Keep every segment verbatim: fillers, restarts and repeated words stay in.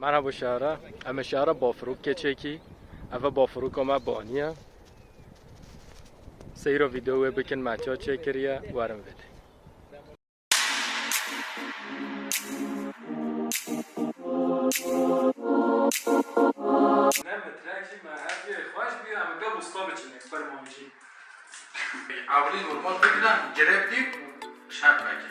Merhaba şehre, em ê şehre Bafirok keçekî, eve Bafiroka me baniye. Seyra vîdeo wê bikin, me ça çêkiriye, werin vêdê. Ne mitrek jî me hevdî xweş bî, em ê bosta biçin, kurmancî. Ewilî normal bigire, girêp dî, şer veke.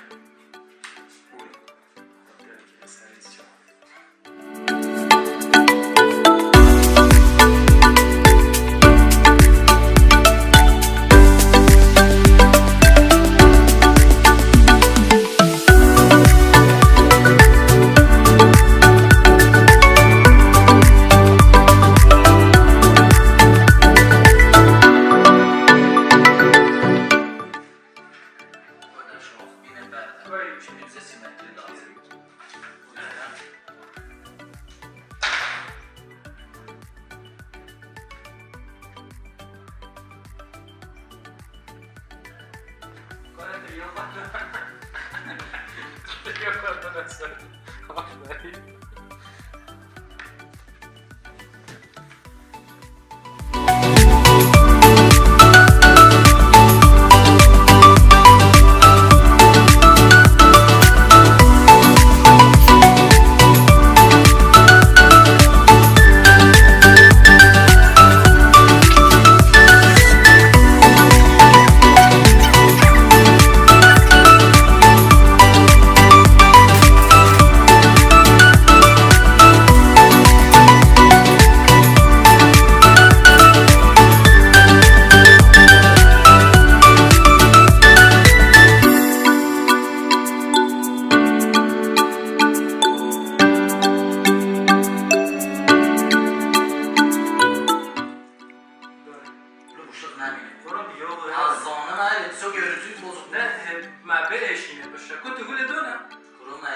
Li boşluk nemîne. Oğlum yok ya. Ha, zanim ev, so görüntü bozuk. Ne, he, me bir eşine bir şey. Kutu gülü döne. Kuro me,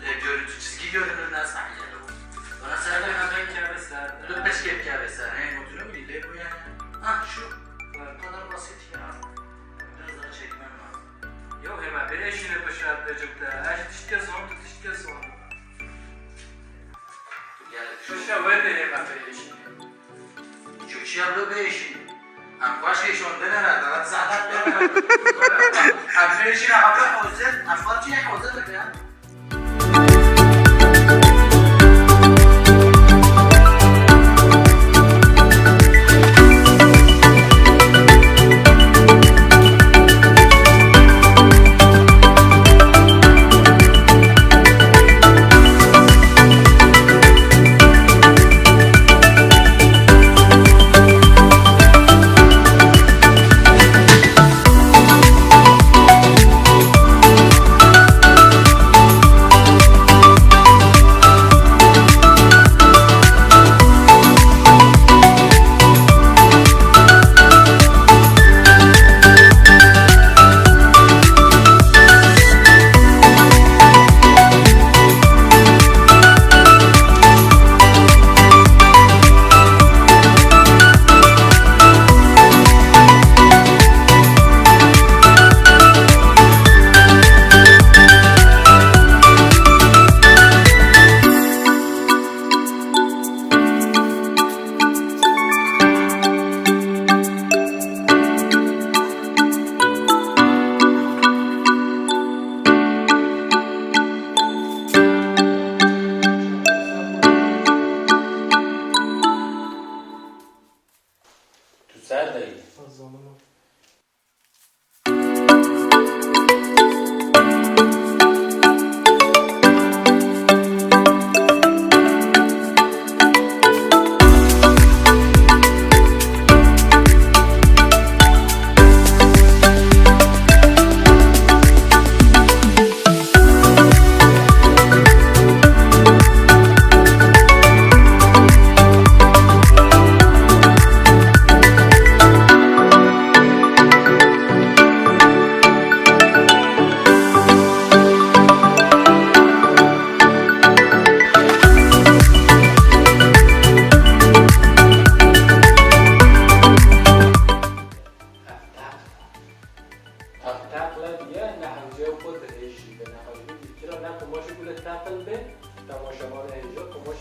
e, görüntü çizgi görünür, ne sahnede bu. Bana sen de ben kâbe ser. Dur, peşke kâbe ser. He, motoru mu? Lê bu yani. Ha, şu. Evet. Bu kadar basit ya. Biraz daha çekmem lazım. Yok, he, me bir eşine bir şey atlayacak da. Her tişke son, tişke son. Gel. Şu şey var da he, me bir eşine. Çuçiya lo bêşî. Em xweş êşon dinere, davet zehmet bêne. Em bêşîne hafta hozir, em xwe çi hozir bikin.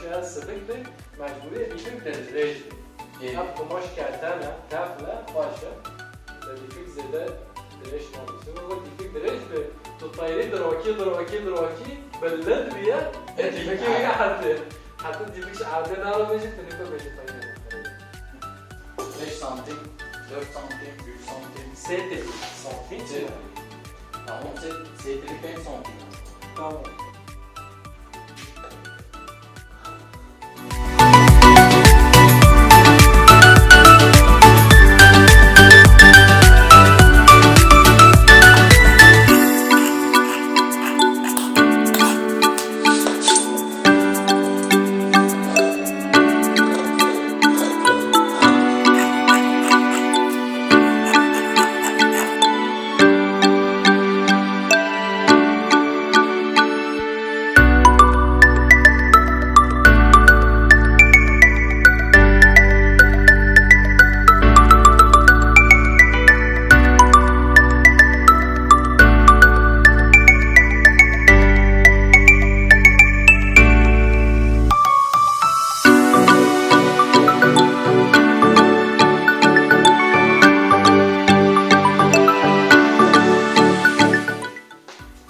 Eger sivik be, mecbûrî ye dîfik dirêj be. Ê. Ev qumaş ketene, tefle, xweş e. Lê dîfik zêde dirêj nabe. Çima ku dîfik dirêj be, tu teyrê dirakî, dirakî, dirakî, bilind bûye, Ê, dîfikê dîfik wî erdê. Heta dîfik ji erdê narabe jî, tu nîko bêjî teyrê. Beş santim, dört santim, üç santim. Sê têlî santim. Sê. Tamam, sê, sê têlî pênc santim. Tamam.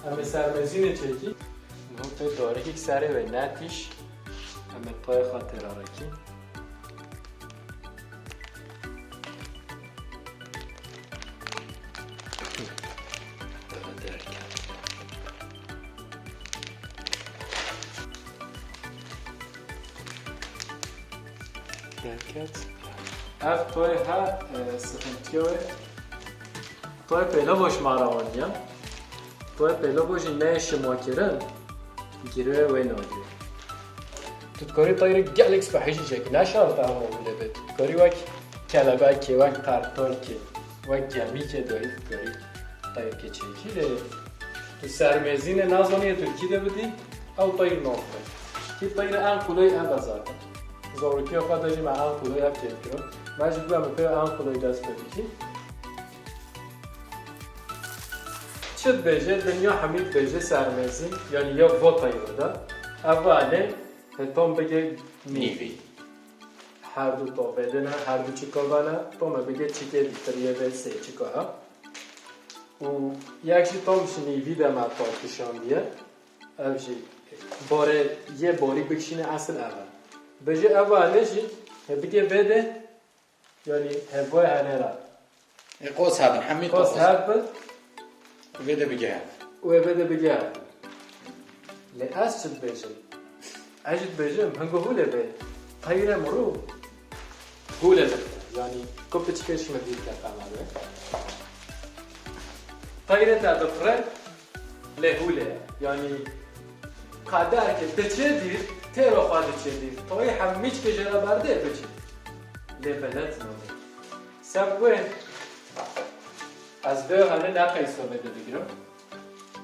Em ê sermezînê çêkî. Niha tu darekî serê wê netîş. Em ê tayê xwe têra rekî. Derket. Ev toy ha, e, sıkıntıya wê. Toy pêlavo ji me re aniye. Toy pêlavo jî neyê şima kirin. Girê wê nagirê. Tu dikarî tayr gelek spehî jî çêkî. Ne şert e hema wile bê. Tu dikarî wek kelebekê, wek tertolkê, wek gemîkê dayî dikarî tayr kê çêkî. Lê tu sermêzînê nazanî yê tirkî de bidî, ew tayr nabe. Kî tayr en qulay ev e zaten. Zarokiya xwe de jî me en qulay ev kê dikira. Me jî bû em pê en qulay dest pê bikî. Çi dibêje? Dinya hemî dibêje sermêzîn, yanî ya vo tayr de. Ev anê, he, tom bige nîvî. Nîvî. Her du tovê de ne, her du çika ve ne, tom e bige çikê dîtir yê vê sê çika ha. Û yek jî tom ji nîvî de me tayr kişandiye. Ev jî barê yê barî bikişîne esil ev e. Bêje ev anê jî, he, bige vê de, yanî hevoyê henê re. Ê, qos hebin, hemî qos hebin. Vê de bige hev. Wê vê de bige hev. Lê ez çi dibêjim? Ez jî dibêjim, hingo hûlê bê. Teyre mirû hûlê bifire. Yanî ku piçikê ji me dîr kete me be. Teyre te bifire, lê hûlê ye. Yanî qeder ke diçe dîr, têro xwe diçe dîr. Toyê hemî çikê jê re berdê biçe. Lê belend nabe. Seb wê ez vê hene ne qeyso vê de digirim.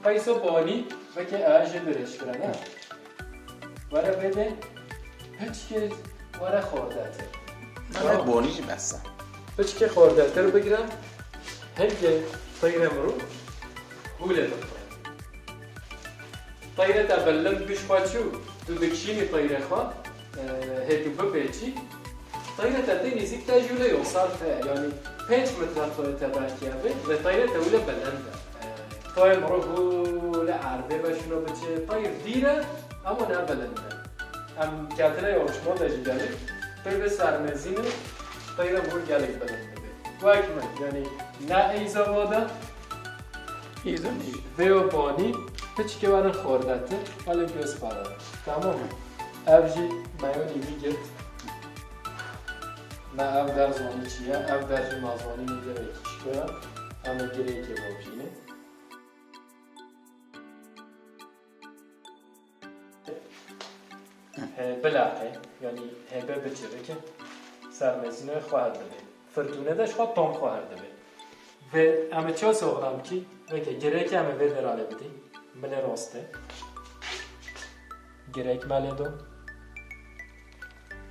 Qeyso bonî, veke ez jê dirêj kira, ne? Were vê de piçkê were xordetir. Ne, ne, bonî jî bes e. Piçkê xordetir bigire, hingê teyre mirû hûlê bixwe. Teyre te bilind bî ji xwe çû, tu dikişînî teyre xwe, e, hê tu bipêçî. Teyre te tê nêzîk te jî wile yosar te, yanî pênc metre toyê te belkî ev ê, lê teyre te wile bilind e. E, toyê mirov hûlê erdê ve şino biçe, teyr dîr e, ama ne bilind e. Em ketine yarışma de jî gelek, pê vê sermezînê teyre mirov gelek bilind dibe. Wek min, yanî ne ey zava de, Îzanî. Vê yo bonî, piçikê werin xordetir, elê göz para. Tamam mı? Ev jî meyonî vî girt. Me ev der zonî çi ye, ev der jî me zonî nî girêkî çi ye. Em ê girêkê bopînê. He, bileqe, yanî hebe biçirike, sermezîne xweher dibe. Firtûne de ji xwe tom xweher dibe. Ve em ê çawa soxlam kî? Veke girêke em ê vê deralê bidî. Milê roste. Girêk me lê do.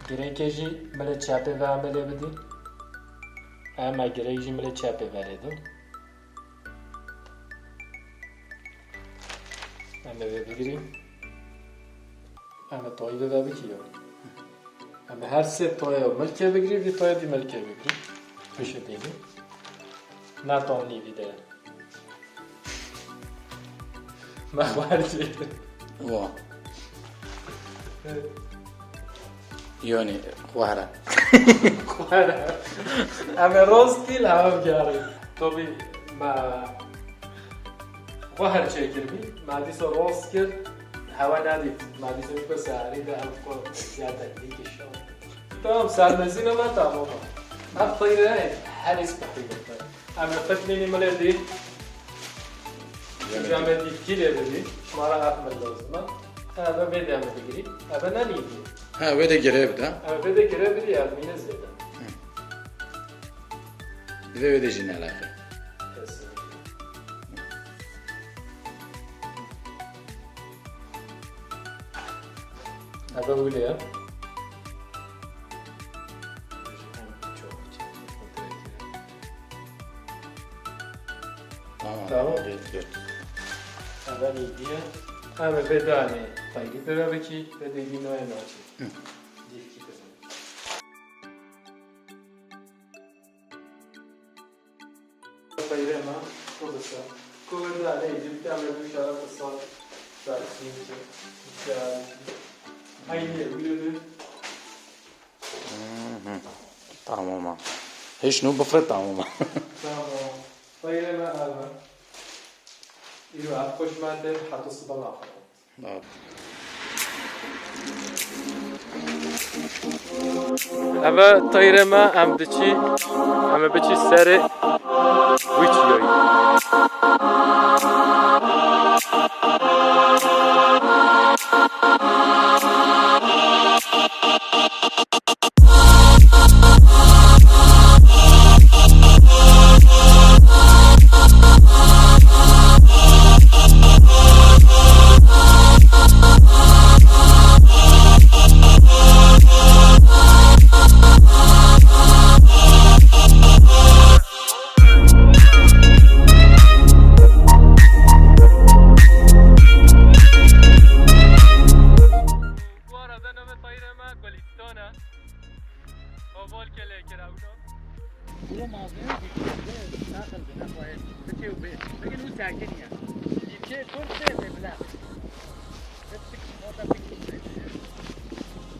Girêke jî milê çepê ve em ê lê bidî. Em ê girêk jî milê çepê ve lê do. Em ê vê bigirîn. Em ê tayî de bikî ya. Em ê her sê taya milkê bigirî, vî taya dî milkê bigirî. Piştî dînî. Ne tam nîvî de. Me xwe her çêkir. Wa. Yonî, xwe here. Xwe here. Em ê rastî li hev bigerin. Tabî me xwe her çêkiribî. Me dîsa rast kir. Hewe nedît. Me dîsa wî ku serî de ev xwe ya teknîkî şa. Tamam, sermezîna me tamam e. Ev teyre herî spehî be. Em ê qetlînî milê dî. Yanî Cem ê dî kî lê bidî. Mara ev mil lazim e. Eve vê de em digirî. Eve ne nîvî. Ha, wê de girê bide. Eve vê de girê bidî, ev mîne zêde. Hı. Divê wê de jî neleqe. Kesinlikle. Eve wile ye. Tamam. Tamam. Dört, dört. Eve nîvî ye. Eve vê danê tayî pê ve bikî, vê de vî noye naçî. Hı. Dîvkî pê ve. Xeyrê me, ku bise. Ku wê de aleyh dîvkî em ê bişara ku sal sarsîn ki. Haydi, buyurun. Hı hı. Tamam ha. Hiç nu bifret tamam ha. Tamam. Xeyrê me eve. Îro ev xweş me tê, heta siba naxwe. Eve teyrê me, em diçî, em ê biçî serê wî çiyayî. Bu arada navê tayîrê me Gulistan e. Heval ke lê kir ewna. Buro malzeme bitirdi. Nakıl bine koyar. Bitir bir. Bugün bu sakin ya. Dipçe kurse de bile. Bittik. Orada bittik.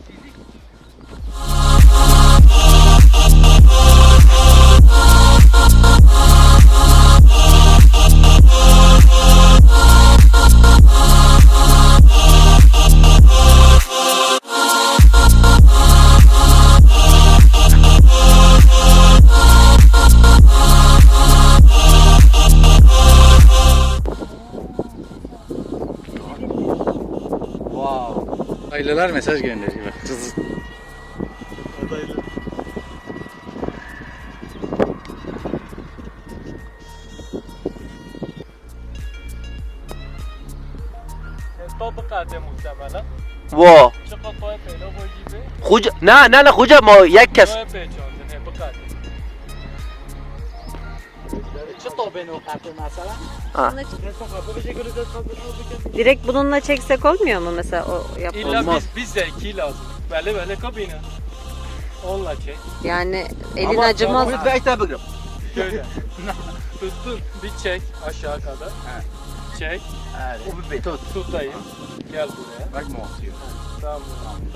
Fizik. Wow. Aileler mesaj gönderiyor. Kız. To biqate muhtemelen. Wo. Çiqa toy peyda bojî be? Xuca, na, na, na, xuca ma yek kes. Toy pêçandin, he, biqate. Çi tobên o qatê mesela? Ha. Direkt bununla çeksek olmuyor mu mesela o yap-, İlla olmaz. Biz, bir zeki lazım. Böyle böyle kabine. Onunla çek. Yani elin acımaz. Ama bir de işte bıkırım. Şöyle. Tuttun. Bir çek aşağı kadar. Ha. Çek. Evet. O bir tut. Tutayım. Gel buraya. Bak ne oluyor. Tamam.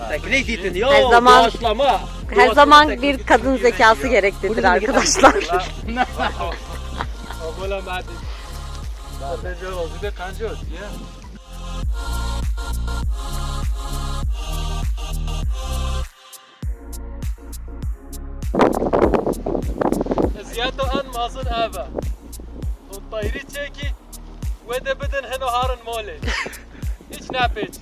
Teklif ettin ya. Her zaman, doğaçlama. Her zaman bir kadın zekası gereklidir arkadaşlar. Abone hadi. Zaten oldu da kanca oldu ya. Eziyeta en mezin ev e. Hûn teyrî çêkî, wê de bidin hino harin molê. Hiç nepêç.